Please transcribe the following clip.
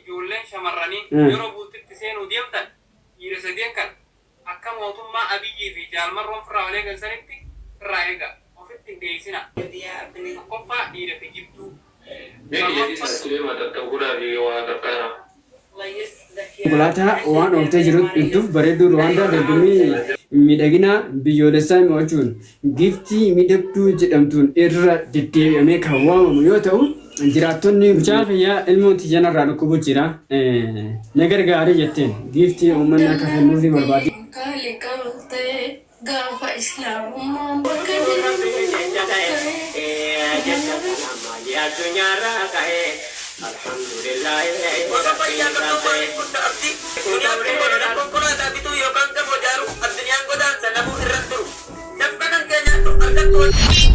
Ijoolleen shamarranii yeroo bultitti seenuu deemtan dhiira sadeen kana akka mootummaa Abiyyii fi Jaal Marroon firraa wal eegan sanitti firraa eegaa. Ofitti hin dhiyeessinaa. Tokkoffaa dhiira kijibduu. Lammaffaa. Konkolaataa waan ooftee jirtuuf bareedduu Ruwaandaa dorgommii miidhaginaa biyyoolessaa mo'achuun giiftii miidhagduu jedhamtuun irra deddeebi'amee kan waamamu yoo ta'u, jiraattonni mucaa kiyya ilmoon tiyya narraa dhukkubu jira na gargaari jetteen giiftii uummanni akka kennuufi barbaaddi. Gaafa islaamummaan bakka jiru Warra fayyaa qabduu maaliif kutta abdii Duniyaatti bolola konkolaataa bituu yookaan gamoo ijaaruu addunyaan godaansa namuu irra hin turu Dafqa kan kee nyaadhu argattu.